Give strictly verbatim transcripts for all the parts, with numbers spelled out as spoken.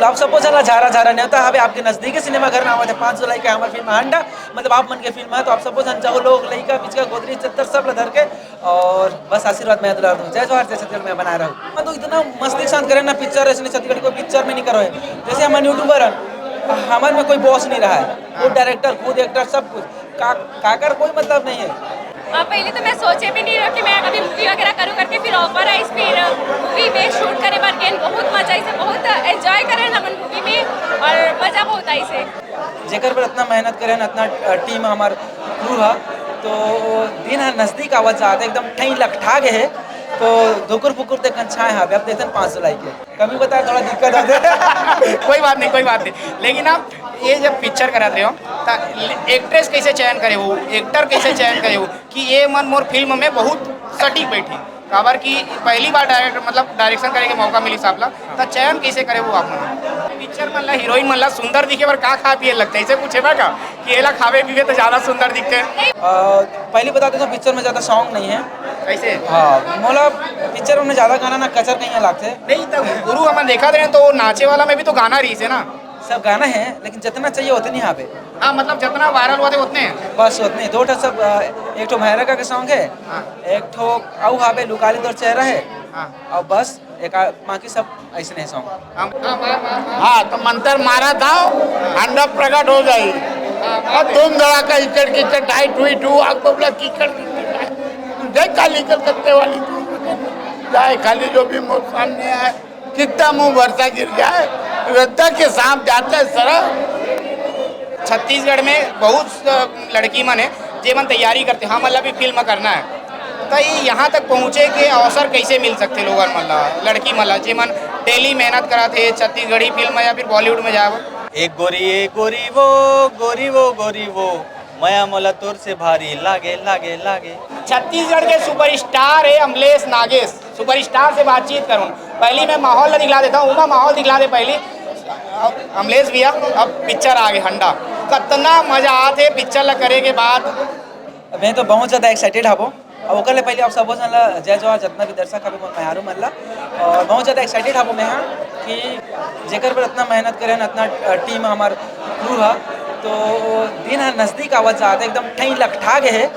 आप सबो झन ला झारा झारा नेवता हवे आपके नजदीकी सिनेमा घर में आवत है पाँच जुलाई के हमर फिल्म हंडा, मतलब आप मन के फिल्म है, तो आप सबो झन चाहो लोग, लइका, पिचका, गोदरी, चद्दर सब ला धर के और बस आशीर्वाद में दुलार दो। जय जोहार, जय छत्तीसगढ़ में बनाए रहो। हाँ, तो इतना मस्ती के साथ करे ना पिक्चर, ऐसे छत्तीसगढ़ कोई पिक्चर में नहीं करो है। जैसे हमन यूट्यूबर हन, हमन में कोई बॉस नहीं रहा है, वो डायरेक्टर खुद, एक्टर सब कुछ। का, काकर कोई मतलब नहीं है। आ, पहले तो मैं सोचे भी नहीं रहा कि मैं कभी मूवी वगैरह करूँ करके, फिर ऑफर आई, फिर मूवी में शूट करे बर गेन, बहुत मजा आई से, बहुत एंजॉय करे हमन मूवी में और मजा बहुत आई से। जेकर पर इतना मेहनत करे हन, इतना टीम हमार क्रू हा, तो दिन हर नजदीक आवत जात है, एकदम ठई लखठा गए है, तो धुकुर फुकुर ते कंछाए हा। अब देखते हैं पाँच जुलाई के कमी बता, थोड़ा दिक्कत होते। कोई बात नहीं, कोई बात नहीं। लेकिन आप ये जब पिक्चर करत रहे हो, तो एक्ट्रेस कैसे चयन करे हो, एक्टर कैसे चयन करे हो कि ये मन मोर फिल्म में बहुत सटीक बैठी? काबर कि पहली बार डायरेक्ट, मतलब डायरेक्शन करे के मौका मिली साहब ला, तो चयन कैसे करे हो आप मन? पिक्चर मन ला, हीरोइन मन ला सुंदर दिखे बर का खा पिए लगते, ऐसे कुछ है ना का कि एला खावे पीवे तो ज्यादा सुंदर दिखते हैं? पहली बता देता हूँ, पिक्चर में ज्यादा सॉन्ग नहीं है। कैसे? हाँ, मोला पिक्चर में ज्यादा गाना ना कचर कहीं लगते। नहीं, तब गुरु हम देखा रहे हैं तो नाचे वाला में भी तो गाना रही है ना। सब गाना है, लेकिन जितना चाहिए उतनी यहाँ पे। हाँ, मतलब जितना वायरल हुआ थे उतने हैं। बस उतने दो ठो सब, अ, एक ठो भैरका के सॉन्ग है, हाँ। एक ठो अउ हाबे लुकाली तोर चेहरा है, हाँ। और बस एक आ- बाकी सब ऐसे नहीं सॉन्ग। हम, हम, हम, हम, हम। हाँ, तो मंत्र मारा था, हंडा प्रकट हो जाई। और धूम धड़ाका, इचड़ कीचड़, ढाई ठुई ठू, आग बबला कीचड़ कीचड़, ढाई। देख काली कलकत्ते वाली तू, जाए खाली जो भी मोर सामने आए, कितना मुंह भरता गिर जाए, रद्दा के सांप जाता है सरा। छत्तीसगढ़ में बहुत अ, लड़की मन है जेमन तैयारी करते, हमन ला भी फिल्म करना है, तो ये यहाँ तक पहुँचे के अवसर कैसे मिल सकते लोगन मन ला, लड़की मन ला, जेमन डेली मेहनत करत हे छत्तीसगढ़ी फिल्म में या फिर बॉलीवुड में जाए बर? एक गोरी, एक गोरी वो, गोरी वो, गोरी वो, मया मोला तोर से भारी लागे, लागे, लागे। छत्तीसगढ़ के सुपरस्टार है अमलेश नागेश। सुपरस्टार से बातचीत करूँ, पहली मैं माहौल ला दिखला देता हूँ। उमा, माहौल दिखला दे पहली। अब अमलेश भैया, अब पिक्चर आ गए हंडा, कितना मजा आते पिक्चर ला करे के बाद। मैं तो बहुत ज़्यादा एक्साइटेड हबो। और ओकर ले पहले आप सबो झन ला जय जोहार, जितना भी दर्शक हवे मोर मेहरू मन ला, और बहुत ज़्यादा एक्साइटेड हबो मैं हाँ कि जेकर पर इतना मेहनत करे हन, इतना टीम हमार क्रू हा, तो दिन हर नजदीक आवत जात है, एकदम ठई लखठा गए है,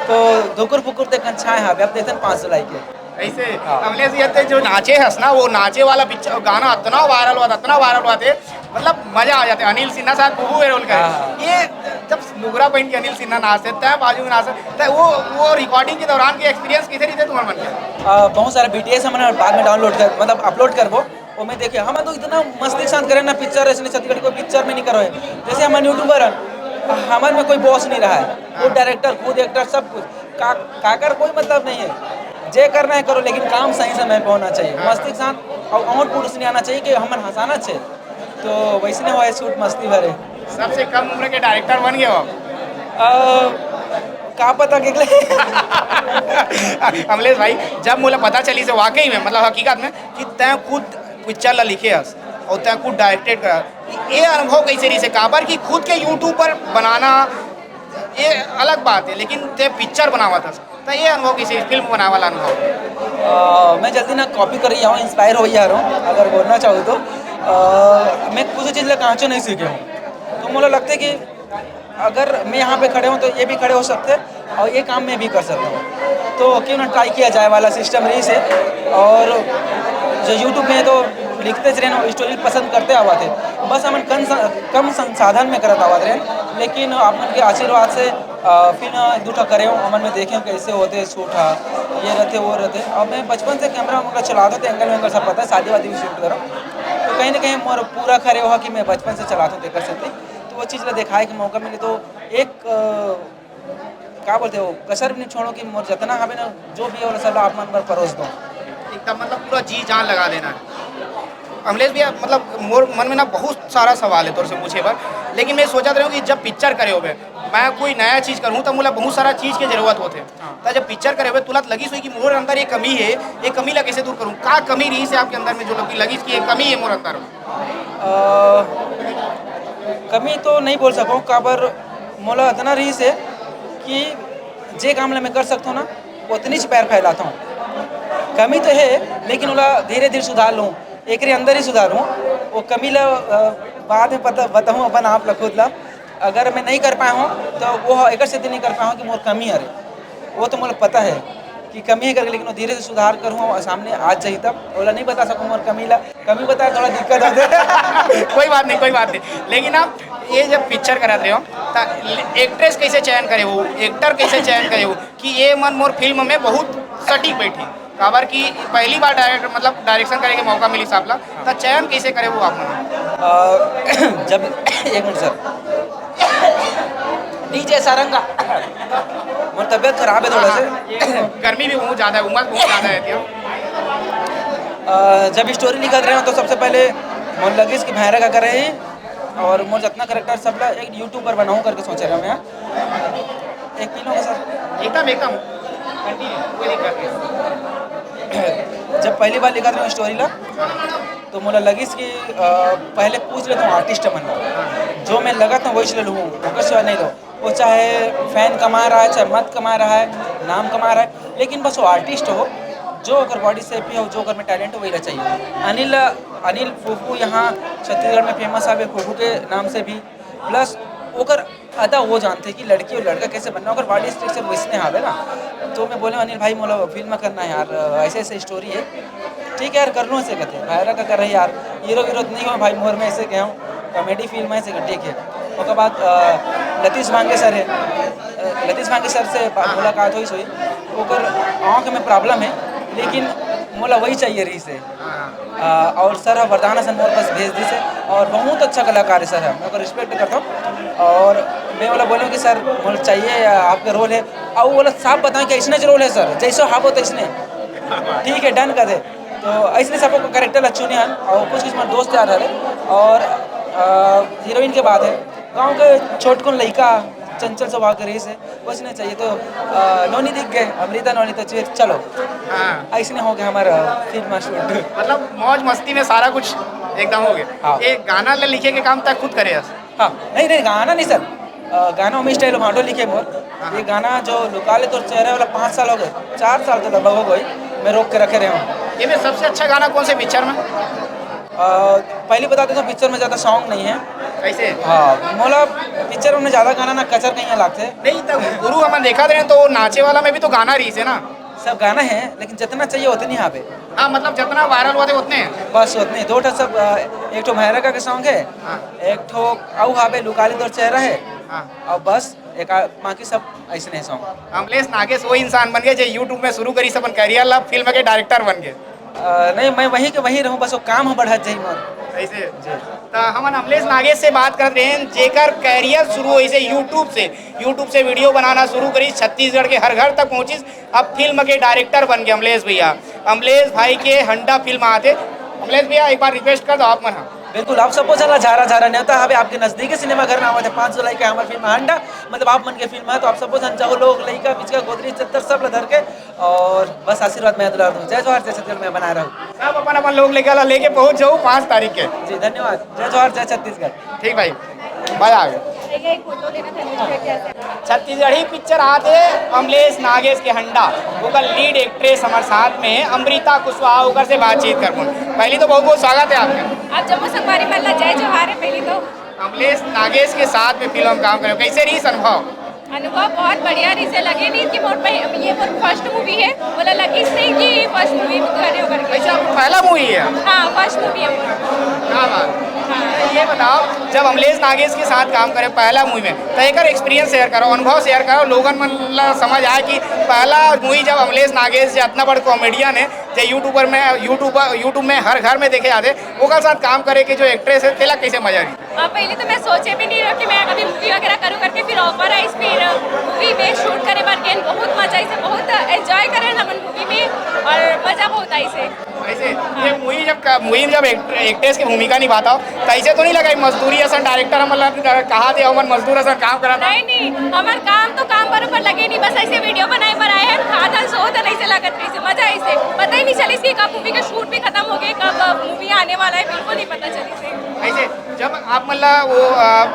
तो धुकुर फुकुर ते कंछाए हा। अब देखते हैं पाँच जुलाई के। ऐसे अमलेश भैया ते जो नाचे हस ना, वो नाचे वाला पिक्चर गाना इतना वायरल हुआ था, इतना वायरल हुआ थे, मतलब मजा आ जाते। अनिल सिन्हा साहब बुबू के रोल करे। हाँ। ये जब लुगरा पहन के अनिल सिन्हा नाचते, तय बाजू में नाचते, तय वो, वो रिकॉर्डिंग के दौरान के एक्सपीरियंस कैसे रहते तुम्हारे मन के? आ, बहुत सारे बीटीएस हमन बाद में डाउनलोड कर, मतलब अपलोड करबो। वो मैं देखिए, हम तो इतना मस्ती के साथ करें ना पिक्चर, ऐसे छत्तीसगढ़ कोई पिक्चर में नहीं करो है। जैसे हमारे यूट्यूबर है, हमारे में कोई बॉस नहीं रहा है, वो डायरेक्टर खुद, एक्टर सब कुछ। का, काकर कोई मतलब नहीं है, जे करना है करो, लेकिन काम सही समय पे होना चाहिए। मस्ती के साथ और आउटपुट उसने आना चाहिए कि हमन हंसाना चाहिए। तो वैसे नहीं हुआ है शूट मस्ती भरे। सबसे कम उम्र के डायरेक्टर बन गए हो आप। आ, का पता के लिए। अमलेश भाई, जब मोला पता चली से वाकई में, मतलब हकीकत में, कि तैं खुद पिक्चर ला लिखे हस और तैं खुद डायरेक्टेड करा, ये अनुभव कैसे रही से? काबर कि खुद के यूट्यूब पर बनाना ये अलग बात है, लेकिन तैं पिक्चर बनावत हस, तो ये अनुभव कैसे, फिल्म बनावे वाला अनुभव? आ, मैं जल्दी ना कॉपी कर रही हूँ, इंस्पायर हो जा रहा हूँ, अगर बोलना चाहूँ तो। आ, मैं कुछ चीज़ ला कांचो नहीं सीखे हूँ, तो मुझे लगता है कि अगर मैं यहाँ पे खड़े हूँ तो ये भी खड़े हो सकते हैं और ये काम मैं भी कर सकता हूँ, तो क्यों ना ट्राई किया जाए वाला सिस्टम रही से। और जो यूट्यूब में तो लिखते रहे ना, स्टोरी पसंद करते आवा थे, बस हमन कम स-, कम संसाधन में करत आवा रहे, लेकिन आप मन के आशीर्वाद से आ, फिर ना दू ठा करे हो, हमन में देखे हो कैसे होते शूट हा, ये रहते वो रहते। अब मैं बचपन से कैमरा वैमरा चलाता, तो एंगल वेंगल सब पता है, शादी वादी भी शूट करो, तो कहीं ना कहीं मोर पूरा करे हो कि मैं बचपन से चलाता हूँ, देख सकते। तो वो चीज़ ला दिखाए के मौका मिले, तो एक अ, का बोलते हो, कसर भी नहीं छोड़ो कि मोर जितना हवे ना, जो भी होला सब आप मन पर परोस दो। एकदम मतलब पूरा जी जान लगा देना है। अमलेश भैया, मतलब मोर मन में ना बहुत सारा सवाल है तोर से पूछे बर, लेकिन मैं सोचत रहे हूँ कि जब पिक्चर करे होबे, मैं कोई नया चीज़ करूँ तो मोला बहुत सारा चीज़ के जरूरत होते। तो जब पिक्चर करे होबे, तुला लगी सोई कि मोर अंदर ये कमी है, ये कमी ला कैसे दूर करूँ? का कमी रही से आपके अंदर में जो लगी, लगी कि ये कमी है मोर अंदर में? अ, कमी तो नहीं बोल सकूँ, काबर मोला इतना रही से कि जे काम ला मैं कर सकता हूँ ना, उतनी च पैर फैलाता हूँ। कमी तो है, लेकिन ओला धीरे धीरे सुधार लूँ, एकरे अंदर ही सुधारूँ। वो कमी ला, अ, बाद में पता बताहूँ अपन आप ला खुद ला। अगर मैं नहीं कर पाया हूँ, तो वो एकर सेती नहीं कर पाया हूँ कि मोर कमी हरे। वो तो मोला पता है कि कमी है करके, लेकिन वो धीरे से सुधार करूँ और सामने आ जाही तब। ओला नहीं बता सकूँ मोर कमी ला, कमी बताए थोड़ा दिक्कत होथे। कोई बात नहीं, कोई बात नहीं। लेकिन आप ये जब पिक्चर करत रहे हो, त एक्ट्रेस कैसे चयन करे हो, एक्टर कैसे चयन करे हो कि ये मन मोर फिल्म में बहुत सटीक बैठी? काबर कि पहली बार डायरेक्ट, मतलब, डायरेक्शन करे के मौका मिली आप ला, त चयन कैसे करे हो आप मन? अ, जब, एक मिनट सर, डीजे सारंगा, मोर तबीयत खराब है थोड़ा से। गर्मी भी बहुत ज्यादा है, उमस बहुत ज्यादा है क्या? अ, जब स्टोरी लिखत रहे हो तो सबसे पहले मोर लगिस कि भैरा का करे ही, और मोर जितना करेक्टर सब ला एक यूट्यूबर बनाऊं करके सोचे रहे हो मैं। एक पी लो सर। एकदम, एकदम। कंटिन्यू, कोई दिक्कत नहीं। जब पहली बार लिखत रहे हो स्टोरी ला, तो मोला लगिस कि, अ, पहले पूछ लेता हूँ आर्टिस्ट मन ला, जो मैं लगत हूँ वही ले लूँ, ओकर सिवा नहीं लो। वो चाहे फैन कमा रहा है, चाहे मत कमा रहा है, नाम कमा रहा है, लेकिन बस वो आर्टिस्ट हो, जो ओकर बॉडी शेप भी हो, जो ओकर में टैलेंट हो, वही ला चाहिए। अनिल, अनिल फूफू यहाँ छत्तीसगढ़ में फेमस हवे फूफू के नाम से भी, प्लस ओकर अदा वो जानथे कि लड़की और लड़का कैसे बनना, ओकर बॉडी स्ट्रक्चर वैसने हवे ना। तो मैं बोले, "अनिल भाई, मोला फिल्म करना है यार, ऐसे ऐसे स्टोरी है।" "ठीक है यार, कर लूँ," ऐसे कहते हैं। भैरा का कर रहे यार, हीरो वीरो तो नहीं हो भाई मोर में, ऐसे कहे हूँ, कॉमेडी फिल्म है, ऐसे कहे, "ठीक है।" ओकर बाद, अ, लतीश भांगे सर है, अ, लतीश भांगे सर से बा-, मुलाकात हुई सोई, ओकर आँख में प्रॉब्लम है, लेकिन मोला वही चाहिए रही से। अ, और सर ह वरदान असन मोर पास भेज दिस हे, और बहुत अच्छा कलाकार है सर ह, मैं ओकर रिस्पेक्ट करता हूँ। और मैं ओला बोलूँ कि सर, मोला चाहिए, अ, आपके रोल है, और वो बोला, "साफ बताएं कि ऐसने ज रोल है सर, जैसे हाबो तैसने।" "ठीक है, डन कर दे।" तो ऐसने सबको करेक्टर ला चुने हन, और कुछ कुछ मोर दोस्त यार हरे, और, अ, हीरोइन के बात है, गाँव के छोटकुन लइका, चंचल स्वभाव के रहीस हे, कुछ नहीं चाहिए। तो, अ, नोनी दिख गए, अमृता नोनी, तो फिर चलो, हाँ। ऐसने हो गया हमारा फिल्म शूट। मतलब मौज मस्ती में सारा कुछ एकदम हो गया। हाँ। ये गाना ले लिखे के काम तक खुद करे हस? हाँ, नहीं, नहीं, गाना नहीं सर, अ, गाना ओमी स्टाइल भांडो लिखे मोर। हाँ। ये गाना जो लुका ले तोर चेहरा वाला पाँच साल हो गए, चार साल तो लगभग हो गई, मैं रोक के रखे रहे हूँ। ये में सबसे अच्छा गाना कौन से पिक्चर में? अ, पहली बता देता हूँ, पिक्चर में ज़्यादा सॉन्ग नहीं है। कैसे? हाँ, मोला पिक्चर में ज़्यादा गाना ना कचर कहीं लागथे। नहीं, तब गुरु हमन देखत रहे तो नाचे वाला में भी तो गाना रहीस हे ना? सब गाना है, लेकिन जितना चाहिए उतनी हावे। हाँ, मतलब जितना वायरल होते उतने हैं। बस उतने, दो ठो सब, अ, एक ठो भैरका के सॉन्ग है, हाँ। एक ठो अउ हावे लुका ले तोर चेहरा है, हाँ। और बस एक आ-, बाकी सब ऐसने सॉन्ग। अमलेश नागेश वो इंसान बन गए जो YouTube में शुरू करिस अपन करियर ला, फिल्म के डायरेक्टर बन गए। अ, नहीं, मैं वहीं के वहीं रहूँ, बस वो काम ह बढ़त जाही मोर। ऐसे? जी। त हमन अमलेश नागेश से बात करत रहेन, जेकर करियर शुरू होइस हे YouTube से, YouTube से वीडियो बनाना शुरू करिस, छत्तीसगढ़ के हर घर तक पहुँचिस, अब फिल्म के डायरेक्टर बन गए अमलेश भैया। अमलेश भाई के हंडा फिल्म आथे। अमलेश भैया, एक बार रिक्वेस्ट कर दो आप मन ह। बिल्कुल, आप सबो झन ला झारा झारा नेवता हवे आपके नजदीकी सिनेमा घर में आवत है पाँच जुलाई के हमर फिल्म हंडा, मतलब आप मन के फिल्म है, तो आप सबो झन जाओ लोग, लइका, पिचका, गोदरी, चद्दर सब ला धर के और बस आशीर्वाद में दुलार दो। जय जोहार, जय छत्तीसगढ़ में बनाए रहो। सब अपन अपन लोग लेके ला लेके पहुंच जाओ पाँच तारीख के। जी धन्यवाद, जय जोहार, जय छत्तीसगढ़। ठीक भाई, मजा आ गया। छत्तीसगढ़ी पिक्चर आते अमलेश नागेश के हंडा, ओकर लीड एक्ट्रेस हमारे साथ में है अमृता कुशवाहा, ओकर से बातचीत करबो। पहली तो बहुत बहुत स्वागत है आपका। आप जम्मो संगवारी मन ला जय जोहार है पहली तो। अमलेश नागेश के साथ में फिल्म काम करे, कैसे रहीस अनुभव? अनुभव बहुत बढ़िया रहीस हे, लगे नहीं कि मोर पह-, ये मोर फर्स्ट मूवी है, बोला लगिस नहीं कि फर्स्ट मूवी करे हो करके। वैसे आपका पहला मूवी है? हाँ, फर्स्ट मूवी है मोर। क्या बात। हाँ। ये बताओ, जब अमलेश नागेश के साथ काम करे पहला मूवी में, तो एक एक्सपीरियंस शेयर करो, अनुभव शेयर करो, लोगन मन ला समझ आए कि पहला मूवी जब अमलेश नागेश जी इतना बड़ा कॉमेडियन है, जो यूट्यूबर में, यूट्यूबर, YouTube में हर घर में देखे जाते, ओकर साथ काम करे के जो एक्ट्रेस है, तेला कैसे मजा रही? अ, पहले तो मैं सोचे भी नहीं रहा कि मैं कभी मूवी वगैरह करूँ करके, फिर ऑफर आइस, फिर मूवी में शूट करे बर गेन, बहुत मजा आइस, बहुत एंजॉय करे हमन मूवी में और मजा बहुत आइस। ऐसे ये मूवी जब का-, मूवी में जब एक्ट-, एक्ट्रेस की भूमिका निभाता हो, तो ऐसे तो नहीं लगा कि मजदूरी असन डायरेक्टर हम मतलब कहा थे हमन मजदूर असन काम करा था? नहीं, नहीं, हमार काम तो काम बरोबर लगे नहीं, बस ऐसे वीडियो बनाए पर आए हैं, खात हन सोत हन ऐसे लगत रही से, मजा आइस। पता ही नहीं चलिस कि कब मूवी का शूट भी खत्म हो गए, कब मूवी आने वाला है, बिल्कुल नहीं पता चलिस। ऐसे जब आप मतलब वो, अ,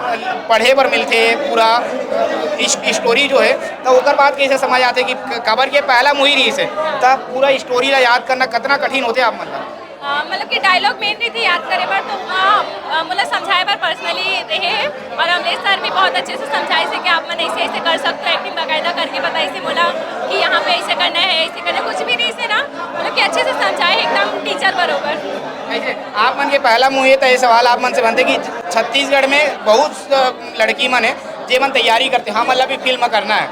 पढ़े बर मिलथे पूरा, अ, इस-, स्टोरी जो है, तो ओकर बाद कैसे समझ आते कि क-, काबर के पहला मूवी रहीस हे, तब पूरा स्टोरी ला याद करना कितना कठिन होते आप मतलब? अ, अ, मतलब कि डायलॉग मेन रहिथे याद करे बर, तो वहाँ, अ, मोला समझाए बर पर्सनली रहे हे। और अमलेश सर भी बहुत अच्छे से समझाइस हे कि आप मन ऐसे ऐसे कर सकते हो, एक्टिंग बाकायदा करके बताइस हे मोला कि यहाँ पे ऐसे करना है, ऐसे करना है, कुछ भी नहीं से ना, मतलब कि अच्छे से समझाए, एकदम टीचर बरोबर। ऐसे आप मन के पहला मूवी हे, तो ये सवाल आप मन से बनथे कि छत्तीसगढ़ में बहुत, अ, लड़की मन हे, जे मन तैयारी करथे, हमन ला भी फिल्म करना है,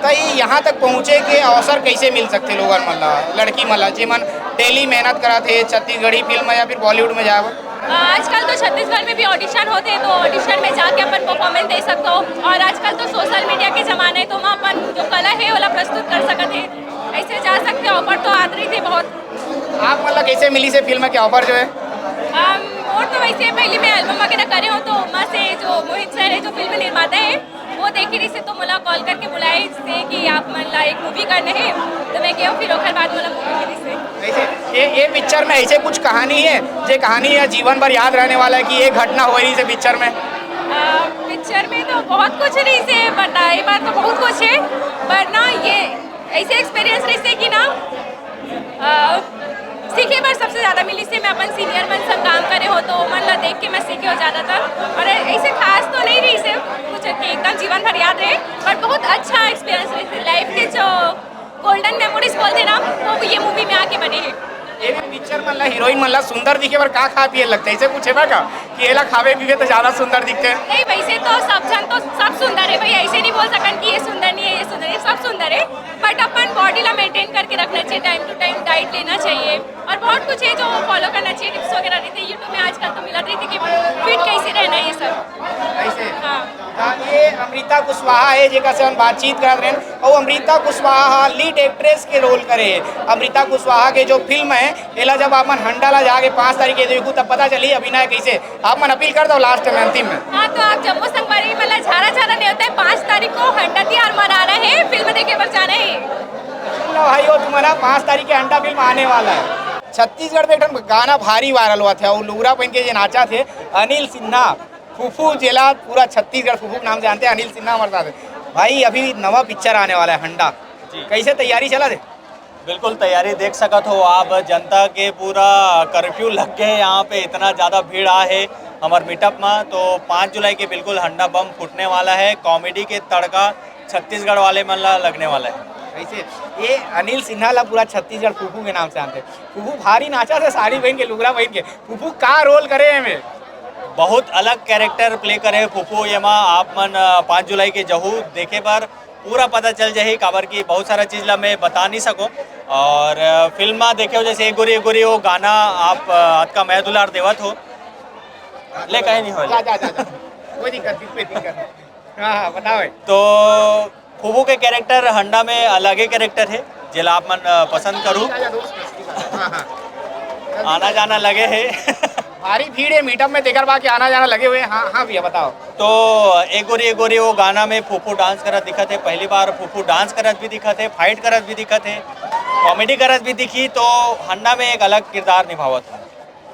तो ये यहाँ तक पहुँचे के अवसर कैसे मिल सकथे लोगन मन ला, लड़की मन ला, जे मन डेली मेहनत करत हे छत्तीसगढ़ी फिल्म में या फिर बॉलीवुड में जाए बर? आजकल तो छत्तीसगढ़ में भी ऑडिशन होथे, तो ऑडिशन में जाके अपन परफॉर्मेंस दे सकते हो। और आजकल तो सोशल मीडिया के जमाना है, तो वहाँ अपन जो कला है, ओला प्रस्तुत कर सकत है। ऐसे जा सकते हो, ऑफर तो आत रहिथे बहुत। आप मन ला कैसे मिलिस हे फिल्म के ऑफर जो है? अम, और तो वैसे पहले मैं एल्बम वगैरह करे हूँ, तो वहाँ से जो मोहित सर है, जो फिल्म निर्माता है, वो देखे रहिस हे, तो मोला कॉल करके बुलाए से कि आप मन ला एक मूवी करना है, तो मैं गया हूँ, फिर ओकर बाद मोला मूवी मिलिस हे। ऐसे ये ये पिक्चर में ऐसे कुछ कहानी है, जे कहानी या जीवन भर याद रहने वाला है कि ये घटना हो रहिस हे पिक्चर में? अ, पिक्चर में तो बहुत कुछ रहिस हे, बट ये बार तो बहुत कुछ है, पर ना ये ऐसे एक्सपीरियंस रहिस हे कि ना, अ, सीखे बर सबसे ज्यादा मिलिस हे। मैं अपन सीनियर मन संग काम करे हो, तो मन ला देख के मैं सीखे हो ज्यादातर। और ऐसे खास तो नहीं रहिस हे कुछ कि एकदम जीवन भर याद रहे, बट बहुत अच्छा एक्सपीरियंस रहिस हे। लाइफ के जो गोल्डन मेमोरीज बोलथे ना, वो ये मूवी में आके बने हैं। ये भी पिक्चर मन ला, हीरोइन मन ला सुंदर दिखे बर का खाए पिए लगथे? ऐसे कुछ है ना का कि एला खावे पीवे तो ज्यादा सुंदर दिखथे? नहीं, वैसे तो सब जन तो सब सुंदर है भाई, ऐसे नहीं बोल सकन कि ये सुंदर नहीं है, ये सुंदर है, सब सुंदर है। बट अपन बॉडी ला मेंटेन करके रखना चाहिए, टाइम टू टाइम डाइट लेना चाहिए और बहुत कुछ है जो फॉलो करना चाहिए। टिप्स वगैरह रहिथे, यूट्यूब में आजकल तो मिलत रहिथे कि फिट कैसे रहना है, ये सब। ऐसे? हाँ। हाँ, ये अमृता कुशवाहा है, जेकर से हम बातचीत करत रहेन। और अमृता कुशवाहा लीड एक्ट्रेस के रोल करे है। अमृता कुशवाहा के जो फिल्म है, एला जब आप मन हंडा ला जाके पाँच तारीख के देखू, तब पता चली अभिनय कैसे। आप मन अपील कर दो लास्ट में, अंतिम में। हाँ, तो आप जम्मो संगवारी मन ला झारा झारा नेवता है, पाँच तारीख को हंडा तिहार मनाना है, फिल्म देखे बर जाना है। सुन लो भाई, वो तुम्हारा पाँच तारीख के हंडा फिल्म आने वाला है। छत्तीसगढ़ में एक ठन गाना भारी वायरल होवत हे, वो लुगरा पहन के जे नाचथे, अनिल सिन्हा, फूफू, जेला पूरा छत्तीसगढ़ फूफू के नाम से जानथे, अनिल सिन्हा हमारे साथ है। भाई, अभी नवा पिक्चर आने वाला है हंडा, जी। कैसे तैयारी चलत हे? बिल्कुल, तैयारी देख सकत हो आप, जनता के पूरा कर्फ्यू लग गए, यहाँ पे इतना ज़्यादा भीड़ आ है हमार मीटअप में। तो पाँच जुलाई के बिल्कुल हंडा बम फूटने वाला है, कॉमेडी के तड़का छत्तीसगढ़ वाले मन ला लगने वाला है। ऐसे ये अनिल सिन्हा ला पूरा छत्तीसगढ़ फूफू के नाम से जानथे। फूफू भारी नाचथे, साड़ी पहन के, लुगरा पहन के। फूफू का रोल करे हे एमे? बहुत अलग कैरेक्टर प्ले करे हे फूफू येमा। आप मन, अ, पाँच जुलाई के जहू देखे बर पूरा पता चल जाही, काबर कि बहुत सारा चीज ला मैं बता नहीं सकूं। और, अ, फिल्म में देखे हो जैसे एक गोरी एक गोरी वो गाना आप, अ, अतका मया दुलार देवत हो, ले कहीं नहीं हो जा, जा, जा, जा। कोई दिक्कत नहीं, कोई दिक्कत नहीं। हाँ, हाँ, बताओ भाई। तो फूफू के कैरेक्टर हंडा में अलगे कैरेक्टर है, जेला आप मन, अ, पसंद करू। जा, जा, दोस्त, हाँ, हाँ। आना जाना लगे है। भारी भीड़ है मीटअप में, तेकर बा के आना जाना लगे हुए हैं। हाँ, हाँ भैया, बताओ। तो एक गोरी एक गोरी वो गाना में फूफू डांस करत दिखत है, पहली बार फूफू डांस करत भी दिखत है, फाइट करत भी दिखत है, कॉमेडी करत भी दिखी, तो हंडा में एक अलग किरदार निभावत है।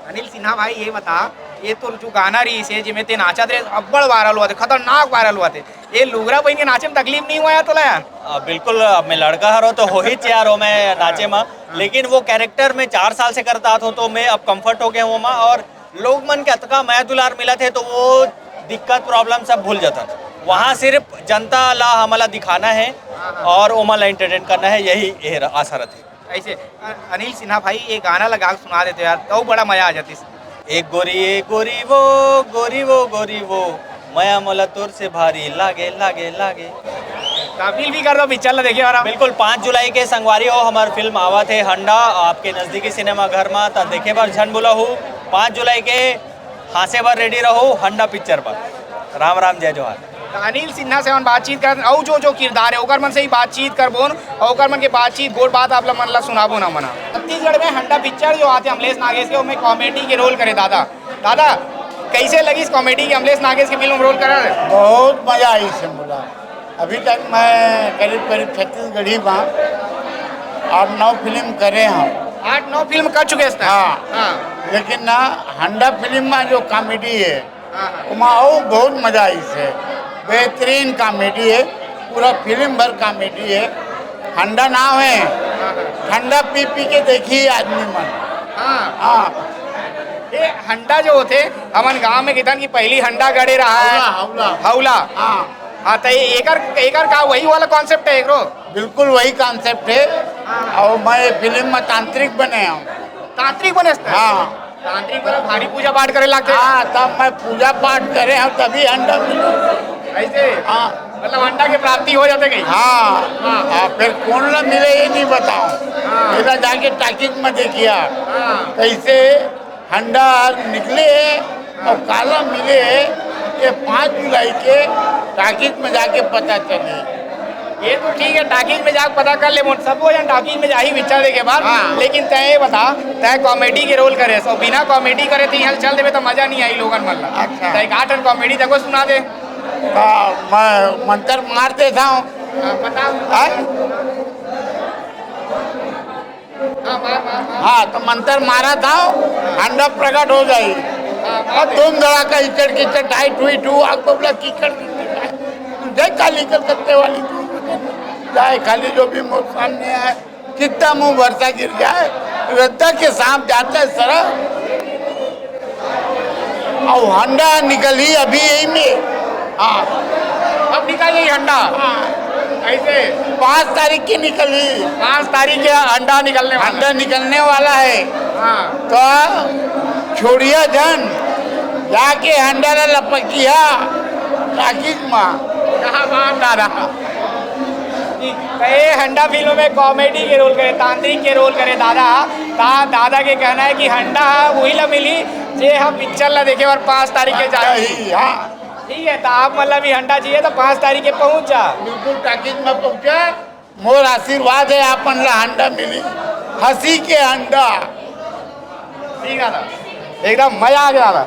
अनिल सिन्हा भाई, ये बता, ये तो जो गाना रहिस हे, जेमे ते नाचत रहे, अब्बड़ वायरल होवत हे, खतरनाक वायरल होवत हे। ये लुगरा पहन के नाचे में तकलीफ नहीं हुआ यार तोला यार? आ, बिल्कुल, अब मैं लड़का हरो तो हो ही यार हो मैं नाचे में, हाँ। लेकिन वो कैरेक्टर मैं चार साल से करत आत हो, तो मैं अब कंफर्ट हो गया हूँ ओमा। और लोग मन के अतका मया दुलार मिलत हे, तो वो दिक्कत प्रॉब्लम सब भूल जाता। वहाँ सिर्फ जनता ला हमला दिखाना है और ओमा ला एंटरटेन करना है, यही, यही आशा रहती है। ऐसे, अ-, अनिल सिन्हा भाई, ये गाना लगा के सुना देते यार, तो बड़ा मजा आ जाती। एक गोरी, एक गोरी वो, गोरी वो, गोरी वो, मया मोला तोर से भारी लागे, लागे, लागे। तो अपील भी कर दो पिक्चर ला देखे बर। बिल्कुल, पाँच जुलाई के संगवारी हो, हमार फिल्म आवत है हंडा, आपके नजदीकी सिनेमा घर में, तो देखे बर झन भूला हो। पाँच जुलाई के हाँसे बर रेडी रहो हंडा पिक्चर पर। राम राम, जय जोहार। त अनिल सिन्हा से हमन बातचीत करत हन, अउ जो, जो किरदार हे, ओकर मन से ही बातचीत करबोन, अउ ओकर मन के बातचीत, गोठ बात आप ला मन ला सुनाबोन हमन ह। छत्तीसगढ़ में हंडा पिक्चर जो आथे अमलेश नागेश के, ओमे कॉमेडी के रोल करे दादा। दादा, कैसे लगिस कॉमेडी के, अमलेश नागेश के फिल्म में रोल करे? बहुत मजा आइस हे मोला। अभी तक मैं करीब करीब छत्तीसगढ़ी में आठ नौ फिल्म करे हंव। आठ नौ फिल्म कर चुके हस? हाँ। हाँ। लेकिन ना, हंडा फिल्म में जो कॉमेडी हे, हाँ, हाँ। ओमा अउ बहुत मजा आइस हे। बेहतरीन कॉमेडी हे, पूरा फिल्म भर कॉमेडी हे। हंडा नाव हे, हाँ, हाँ। ठंडा पी पी के देखही आदमी मन। हाँ। हाँ। ये हंडा जो होथे, हमन गांव में कितन की पहली हंडा गड़े रहा है। हौला, हौला। हौला। हाँ। हाँ, तो ये एकर, एकर का वही वाला कॉन्सेप्ट है एकरो? बिल्कुल वही कॉन्सेप्ट है। हाँ। और मैं फिल्म में तांत्रिक बने हूँ। तांत्रिक बने हस? हाँ। तांत्रिक वाला भारी पूजा पाठ करे लागथे। हाँ, तब मैं पूजा पाठ करे हूँ, तभी अंडा मिले। ऐसे? हाँ। मतलब अंडा के प्राप्ति हो जाथे कहीं? हाँ। हाँ। हाँ, फिर कौन ला मिले, ये नहीं बताऊँ। हाँ। मेरा जाके टाकिज में देखिया। हाँ। कैसे हंडा निकले और काला मिले, ये पाँच जुलाई के टाकिज में जाके पता चले। ये तो ठीक है, टाकिज में जाके पता कर ले, मोर सबो जन टाकिज में जाही पिक्चर देखे बार। हाँ। लेकिन तैं ये बता, तैं कॉमेडी के रोल करे, सो बिना कॉमेडी करे तैं यहाँ चल देबे तो मजा नहीं आई लोगन मन ला। अच्छा। तैं एक आठ ठन कॉमेडी तको सुना दे। हाँ, मैं मंत्र मार देता हूँ। हाँ, बता। हाँ? हाँ, मार, मार, मार। हाँ, तो मंत्र मारा था, हंडा प्रकट हो जाई। हाँ, और मार दे। धूम धड़ाका, इचड़ कीचड़, ढाई टुई टू, आग बबला कीचड़ कीचड़, ढाई। जय काली कलकत्ते वाली। जाए खाली जो भी मोर सामने आए, कितना मुंह भरता गिर जाए, रद्दा के सांप जाता है सरा। और हंडा निकली अभी यही में। हाँ। अब निकल गई हंडा। हाँ। ऐसे? पाँच तारीख की निकली। पाँच तारीख के हंडा निकलने वाला। हंडा निकलने वाला है। हाँ। तो छोड़िया जन, जाके हंडा ला लपकिया, टाकिज माँ। क्या बात दादा। तो ये हंडा फिल्म में कॉमेडी के रोल करे, तांत्रिक के रोल करे दादा। दा-, दादा के कहना है कि हंडा वही ला मिली जे हम पिक्चर ला देखे और पाँच तारीख के जाए। ही, हाँ। ठीक है, तो आप मतलब ये हंडा चाहिए तो पाँच तारीख के पहुंच जा। बिल्कुल टाकिज में पहुंचा। मोर आशीर्वाद है, आपन ला हंडा मिली, हंसी के हंडा। ठीक है ना, एकदम मजा आ गया था।